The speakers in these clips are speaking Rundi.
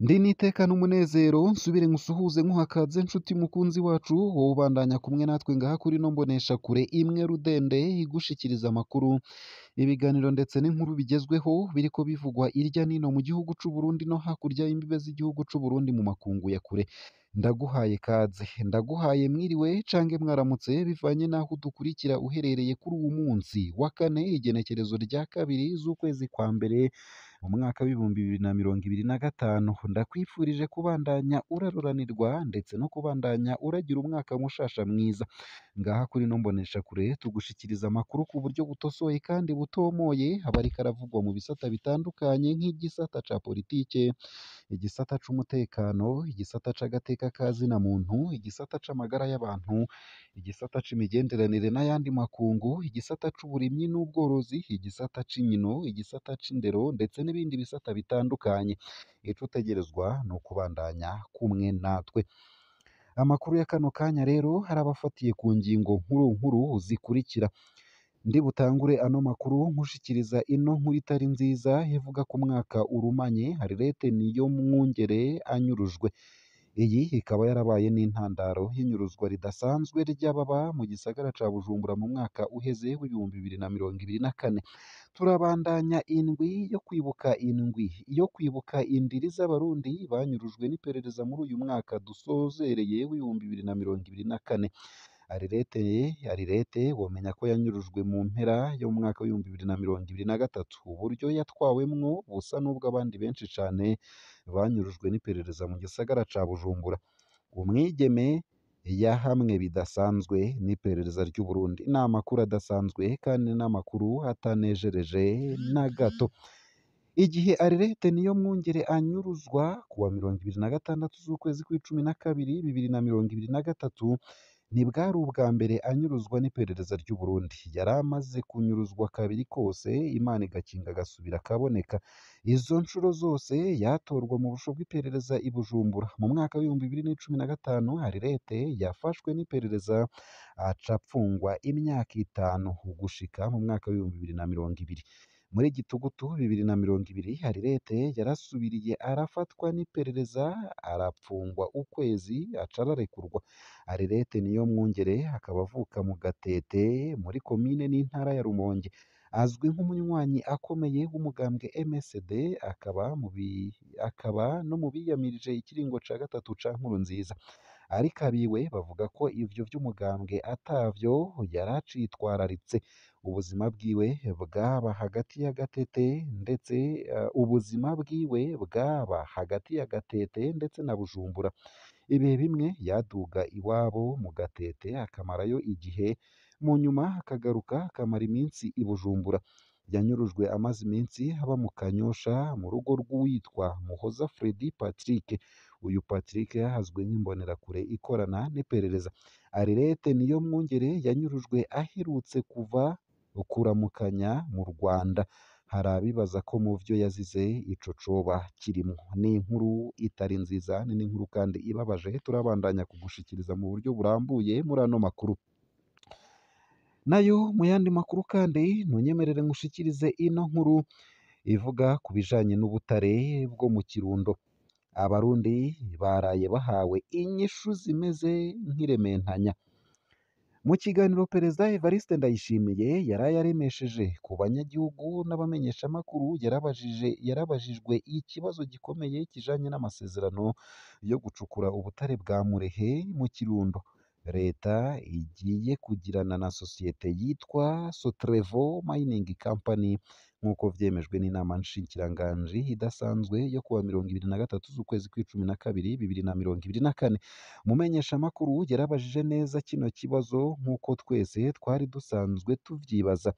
Ndi n'iteka n'umunezero nsubire nkusuhuze nkuhakaze nshuti mukunzi wacu, wowe ubandanya kumwe natwe ngaha kuri ino mboneshakure imwe rudende igushikiriza amakuru, ibiganiro ndetse n'inkuru bigezweho biriko bivugwa irya nino mu gihugu c'u Burundi no hakurya y'imbibe z'igihugu c'u Burundi mu makungu ya kure. Ndaguhaye kaze, ndaguhaye mwiriwe cange mwaramutse bivanye n'aho udukurikira uherereye kuri uwu munsi wa kane, igenekerezo rya 2 z'ukwezi kwa mbere mu mwaka w'2025. Ndakwifurije kubandanya uraruranirwa ndetse no kubandanya uragira umwaka mushasha mwiza. Ngaha kuri ino mboneshakure tugushikiriza amakuru ku buryo butosoye kandi butomoye, aba ariko aravugwa mu bisata bitandukanye nk'igisata ca politike, igisata c'umutekano, igisata c'agateka ka zina muntu, igisata c'amagara y'abantu, igisata c'imigenderanire n'ayandi makungu, igisata c'uburimyi n'ubworozi, igisata c'inkino, igisata c'indero ndetse n'ibindi bisata bitandukanye. Ico utegerezwa ni ukubandanya kumwe natwe. Amakuru ya kano kanya rero harabafatiye ku ngingo nkuru nkuru zikurikira. Ndi butangure ano makuru nkushikiriza ino nkuru itari nziza ivuga ko umwaka urumanye Harirete Niyomwungere anyurujwe. Iyi ikaba yarabaye n'intandaro y'inyuruzwa ridasanzwe ry'ababa mu gisagara ca Bujumbura mu mwaka uheze w'2024. Turabandanya indwi yo kwibuka indwi yo kwibuka indiri z'Abarundi banyurujwe n'iperereza muri uyu mwaka dusozereye w'2024. Arirete womenya ko yanyurujwe mu mpera yo mu mwaka w'2023. Uburyo yatwawemwo busa n'ubw'abandi benshi cane banyurujwe n'iperereza mu gisagara ca Bujumbura. Umwigeme yahamwe bidasanzwe n'iperereza ry'u Burundi. Ni amakuru adasanzwe kandi n'amakuru atanejereje na gato. Igihe Arirete Niyomwungere anyuruzwa kuwa 26 z'ukwezi kw'icumi na kabiri 2023, ntibwari ubwa mbere anyuruzwa n'iperereza ry'u Burundi. Yari amaze kunyuruzwa kabiri kose, Imana igakinga agasubira akaboneka. Izo nshuro zose yatorwa mu busho bw'iperereza i Bujumbura. Mu mwaka w'2015 Arirete yafashwe n'iperereza aca apfungwa imyaka 5 gushika mu mwaka w'2020. Muri Gitugutu 2020 Arirete yarasubiriye arafatwa n'iperereza arapfungwa ukwezi aca ararekurwa. Arirete Niyomwungere akaba avuka mu Gatete muri komine n'intara ya Rumonge. Azwi nk'umunywanyi akomeye w'umugambwe MSD, akaba no mu biyamirije ikiringo ca gatatu ca Nkurunziza. Ariko abiwe bavuga ko ivyo vy'umugambwe atavyo yaracitwararitse. Ubuzima bwiwe bwaba hagati ya Gatete ndetse ubuzima bwiwe bwaba hagati ya Gatete ndetse na Bujumbura. Ibihe bimwe yaduga iwabo mu Gatete akamarayo igihe, mu nyuma akagaruka akamara iminsi i Bujumbura. Yanyurujwe amaze iminsi aba mu Kanyosha mu rugo rw'uwitwa Muhoza Freddy Patrick. Uyu Patrick azwi nk'imbonerakure ikorana n'iperereza. Arirete Niyomwungere yanyurujwe aherutse kuva kuramukanya mu Rwanda. Hari abibaza ko mu vyo yazize ico coba kirimwo. Ni inkuru itari nziza, ni n'inkuru kandi ibabaje, turabandanya kugushikiriza mu buryo burambuye muri ano makuru. Nayo mu yandi makuru kandi ntunyemerere nkushikirize ino nkuru ivuga ku bijanye n'ubutare bwo mu Kirundo. Abarundi baraye bahawe inyishu zimeze nk'irementanya. Mu kiganiro Perezida Evariste Ndayishimiye yaraye aremesheje ku banyagihugu n'abamenyeshamakuru, yarabajijwe ikibazo gikomeye kijanye n'amasezerano yo gucukura ubutare bwa Murehe mu Kirundo leta igiye kugirana na sosiyete yitwa Sotrevo Mining Company, nk'uko vyemejwe n'inama nshikiranganji idasanzwe yo kuwa 23 z'ukwezi kw'icumi na kabiri 2024. Umumenyeshamakuru yarabajije neza kino kibazo nk'uko twese twari dusanzwe tuvyibaza.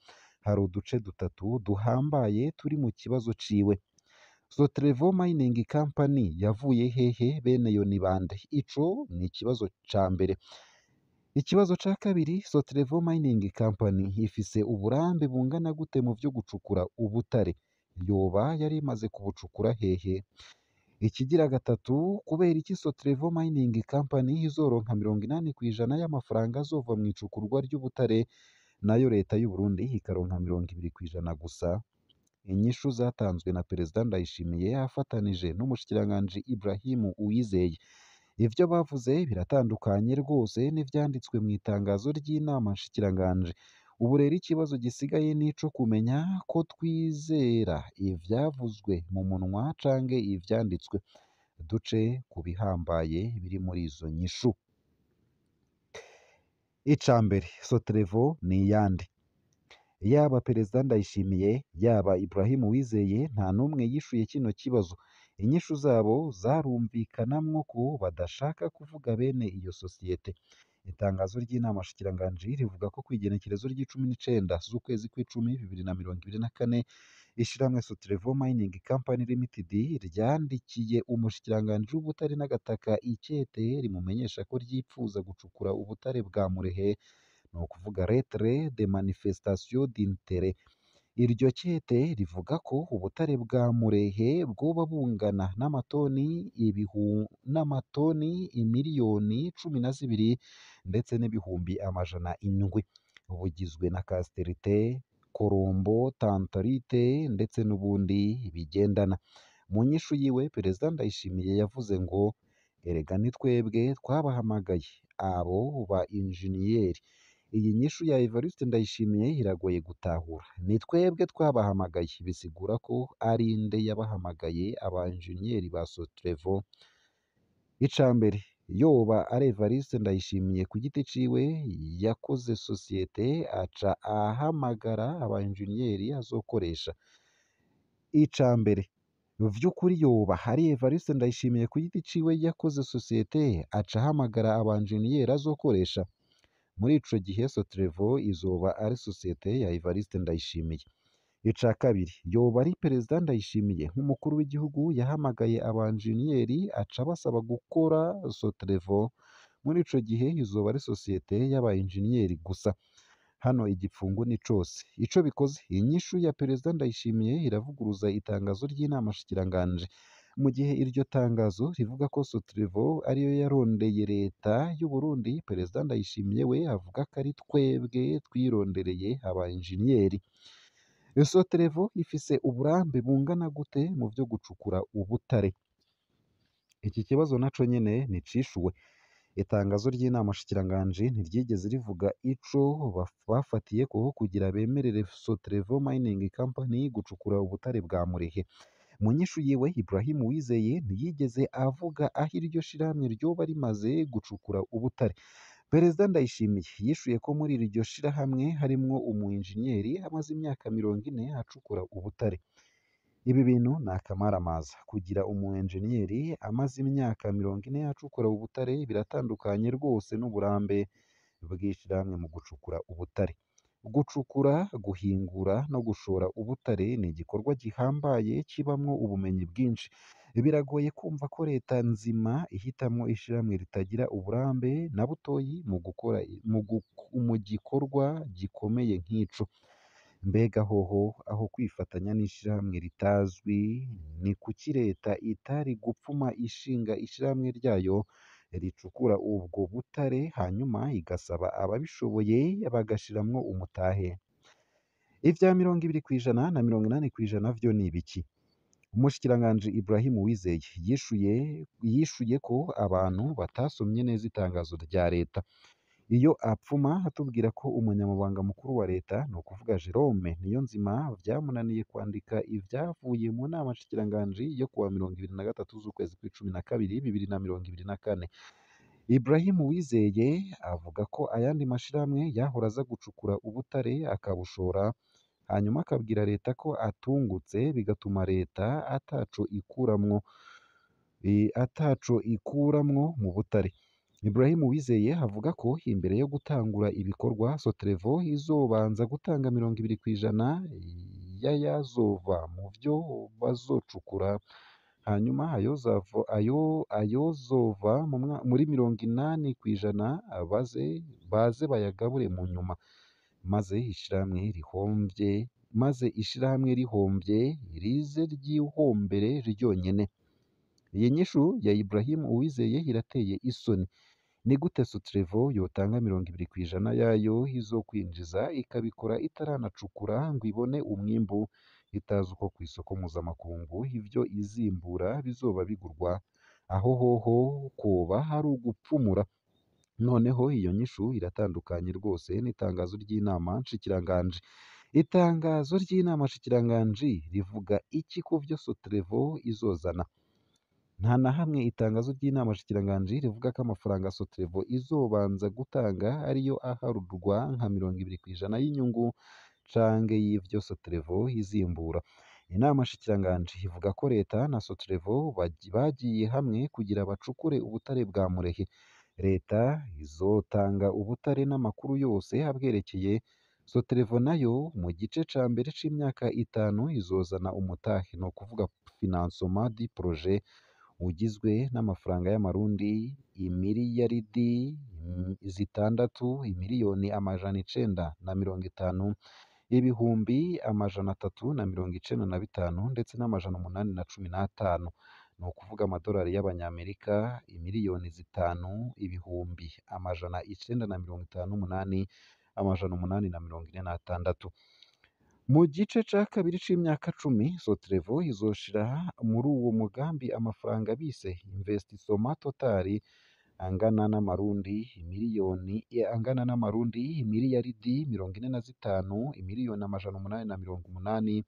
Hari uduce dutatu duhambaye turi mu kibazo ciwe. Sotrevo Mining Company yavuye hehe? Bene yo ni bande? Ico ni ikibazo ca mbere. Ikibazo ca kabiri, Sotrevo Mining Company ifise uburambe bungana gute mu vyo gucukura ubutare? Yoba yari imaze kubucukura hehe? Ikigira gatatu, kubera iki Sotrevo Mining Company izoronka 80% y'amafaranga azova mu icukurwa ry'ubutare, nayo leta y'u Burundi ikaronka 20% gusa? Inyishu zatanzwe na Perezida Ndayishimiye afatanije n'umushikiranganji Ibrahim Uwizeye. Ivyo bavuze biratandukanye rwose n'ivyanditswe mu itangazo ry'inama nshikiranganji. Ubu rero ikibazo gisigaye nico kumenya ko twizera ivyavuzwe mu munwa canke ivyanditswe. Duce ku bihambaye biri muri izo nyishu. Ica mbere, Sotrevo ni iyande? Yaba Perezida Ndayishimiye, yaba Ibrahim Uwizeye, nta n'umwe yishuye kino kibazo. Inyishu zabo zarumvikanamwo ko badashaka kuvuga bene iyo sosiyete. Itangazo ry'inama nshikiranganji rivuga ko kw'igenekerezo ry'icumi n'icenda z'ukwezi kw'icumi 2024, ishirahamwe Sotrevo Mining Company Limited ryandikiye umushikiranganji w'ubutare n'agataka icete rimumenyesha ko ryipfuza gucukura ubutare bwa Murehe, ni ukuvuga lettre de manifestation d'intérêt. Iryo cete rivuga ko ubutare bwa Murehe bwoba bungana n'amatoni 12 miliyoni ndetse n'ibihumbi 700, bugizwe na cassiterite, korombo, tantalite ndetse n'ubundi bigendana. Mu nyishu yiwe, Perezida Ndayishimiye yavuze ngo erega ni twebwe twabahamagaye abo ba injeniyeri. Iyi nyishu ya Evariste Ndayishimiye iragoye gutahura. Ni twebwe twabahamagaye bisigura ko ari nde yabahamagaye aba injeniyeri ba Sotrevo? Ica mbere, yoba ari Evariste Ndayishimiye ku giti ciwe yakoze sosiyete aca ahamagara aba injeniyeri azokoresha. Ica mbere, vy'ukuri yoba ari Evariste Ndayishimiye ku giti ciwe yakoze sosiyete aca ahamagara aba injeniyeri azokoresha. Muri ico gihe Sotrevo izoba ari sosiyete ya Evariste Ndayishimiye. Ica kabiri, yoba ari Perezida Ndayishimiye nk'umukuru w'igihugu yahamagaye aba injeniyeri aca abasaba gukora Sotrevo. Muri ico gihe izoba ari sosiyete y'aba injeniyeri gusa. Hano igipfungu ni cose. Ico bikoze, inyishu ya Perezida Ndayishimiye iravuguruza itangazo ry'inama nshikiranganji. Mu gihe iryo tangazo rivuga ko Sotrevo ariyo yarondeye leta y'u Burundi, Perezida Ndayishimiye we avuga ko ari twebwe twirondereye aba injeniyeri. Sotrevo ifise uburambe bungana gute mu vyo gucukura ubutare? Iki kibazo naco nyene nticishuwe. Itangazo ry'inama nshikiranganji ntiryigeze rivuga ico bafatiyeko kugira bemerere Sotrevo Mining Company gucukura ubutare bwa Murehe. Mu nyishu yiwe, Ibrahim Uwizeye ntiyigeze avuga aho iryo shirahamwe ryoba rimaze gucukura ubutare. Perezida Ndayishimiye yishuye ko muri iryo shirahamwe harimwo umu injeniyeri amaze imyaka 40 acukura ubutare. Ibi bintu ni akamaramaza. Kugira umu enjeniyeri amaze imyaka 40 acukura ubutare biratandukanye rwose n'uburambe bw'ishirahamwe mu gucukura ubutare. Gucukura, guhingura no gushora ubutare ni igikorwa gihambaye kibamwo ubumenyi bwinshi. Biragoye kumva ko leta nzima ihitamwo ishirahamwe ritagira uburambe na butoyi mu gukora mu gikorwa gikomeye nk'ico. Mbega hoho aho kwifatanya n'ishirahamwe ritazwi, ni kuki leta itari gupfuma ishinga ishirahamwe ryayo ricukura ubwo butare hanyuma igasaba ababishoboye bagashiramwo umutahe? Ivya 20% na 80% vyo ni ibiki? Umushikiranganji Ibrahim Uwizeye yishuye ko abantu batasomye neza itangazo rya leta. Iyo apfuma atubwira ko umunyamabanga mukuru wa leta, ni ukuvuga Jerome Niyonzima, vyamunaniye kwandika ivyavuye mu nama nshikiranganji yo kuwa 23 z'ukwezi kw'icumi na kabiri 2024. Ibrahim Uwizeye avuga ko ayandi mashirahamwe yahora aza gucukura ubutare akabushora, hanyuma akabwira leta ko atungutse, bigatuma leta ataco ikuramwo mu butare. Ibrahim Uwizeye avuga ko imbere yo gutangura ibikorwa Sotrevo izobanza gutanga 20% y'ayazova mu vyo bazocukura, hanyuma ayozova muri 80% baze bayagabure mu nyuma, maze ishirahamwe rihomvye rize ryihombere ryonyene. Iyi nyishu ya Ibrahim Uwizeye irateye isoni. Ni gute Sotrevo yotanga 20% yayo izokwinjiza ikabikora itaranacukura ngo ibone umwimbu, itazi uko kw'isoko mpuzamakungu ivyo izimbura bizoba bigurwa? Aho hoho kwoba ari ugupfumura. Noneho iyo nyishu iratandukanye rwose n'itangazo ry'inama nshikiranganji. Itangazo ry'inama nshikiranganji rivuga iki ku vyo Sotrevo izozana? Nta na hamwe itangazo ry'inama nshikiranganji rivuga ko amafaranga Sotrevo izobanza gutanga ariyo aharurwa nka 20% y'inyungu canke y'ivyo Sotrevo izimbura. Inama nshikiranganji ivuga ko leta na Sotrevo bagiye hamwe kugira bacukure ubutare bwa Murehe. Leta izotanga ubutare n'amakuru yose abwerekeye. Sotrevo nayo mu gice ca mbere c'imyaka 5 izozana umutahe, ni ukuvuga financement du projet, ugizwe n'amafaranga y'amarundi imiriyaridi 6, 950,000,000, 395,815 ndetse n'815, ni ukuvuga amadolari y'abanyamerika 5,958,844 846. Mu gice ca kabiri c'imyaka 10, Sotrevo izoshira muri uwo mugambi amafaranga bise investissement total angana n'amarundi imiriyaridi 45,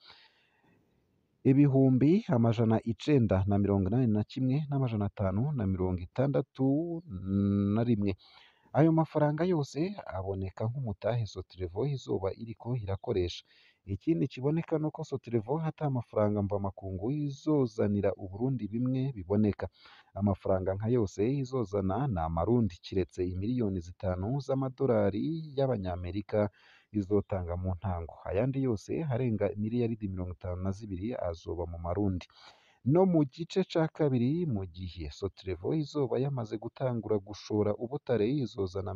880,981,981 561. Ayo mafaranga yose aboneka nk'umutahe Sotrevo izoba iriko irakoresha. Ikindi kiboneka nuko Sotrevo ata mafaranga mvamakungu izozanira Uburundi bimwe biboneka. Amafaranga nka yose izozana ni amarundi, kiretse 5 miliyoni z'amadolari y'abanyamerika izotanga mu ntango. Ayandi yose arenga miliyaridi 52 azoba mu marundi. No mu gice ca kabiri, mu gihe Sotrevo izoba yamaze gutangura gushora ubutare, izozana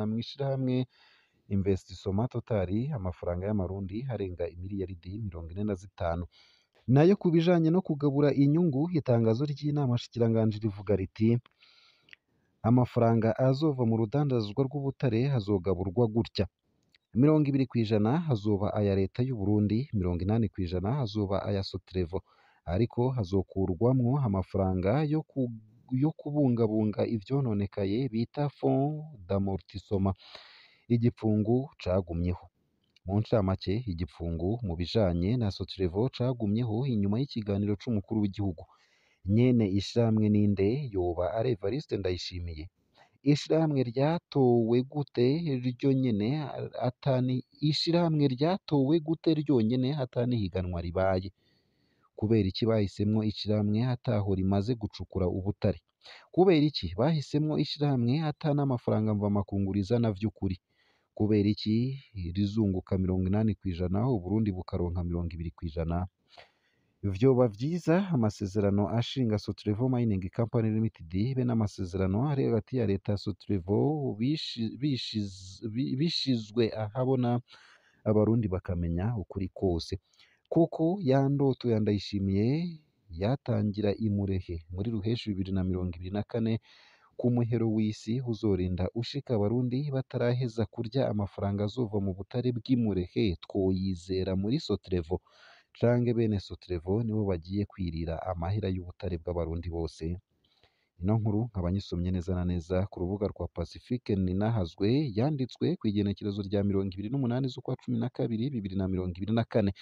mw'ishirahamwe investissement total amafaranga y'amarundi arenga imiliyaridi 45. Nayo ku bijanye no kugabura inyungu, itangazo ry'inama nshikiranganji rivuga riti: amafaranga azova mu rudandazwa rw'ubutare azogaburwa gutya: 20% azoba aya leta y'u Burundi, 80% azoba aya Sotrevo, ariko hazokurwamwo amafaranga yo kubungabunga ivyononekaye bita fond d'amortissement. Igipfungu cagumyeho. Mu ncamake, igipfungu mu bijanye na Sotrevo cagumyeho inyuma y'ikiganiro c'umukuru w'igihugu. Nyene ishirahamwe ninde? Yoba ari Evariste Ndayishimiye? Ishirahamwe ryatowe gute ryonyene atani ishirahamwe ryatowe gute ryonyene atani higanwa ribaye? Kubera iki bahisemwo ishirahamwe ataho rimaze gucukura ubutare? Kubera iki bahisemwo ishirahamwe ata n'amafaranga mvamakungu rizana vy'ukuri? Kubera iki rizunguka 80% Uburundi bukaronka 20%? Vyoba vyiza amasezerano ashinga Sotrevo Mining Company Limited be n'amasezerano ari hagati ya leta ya Sotrevo bishizwe ahabona, abarundi bakamenya ukuri kose. Kuko ya ndoto ya Ndayishimiye yatangira i Murehe muri Ruheshi 2024, ku muhero w'isi uzorinda ushika abarundi bataraheza kurya amafaranga azova mu butare bw'i Murehe, twoyizera muri Sotrevo? Canke bene Sotrevo nibo bagiye kwirira amahera y'ubutare bw'abarundi bose? Ino nkuru nkaba nyisomye neza na neza ku rubuga rwa Pacifique Ninahazwe, yanditswe kw'igenekerezo rya 28 z'ukwa 12 2024.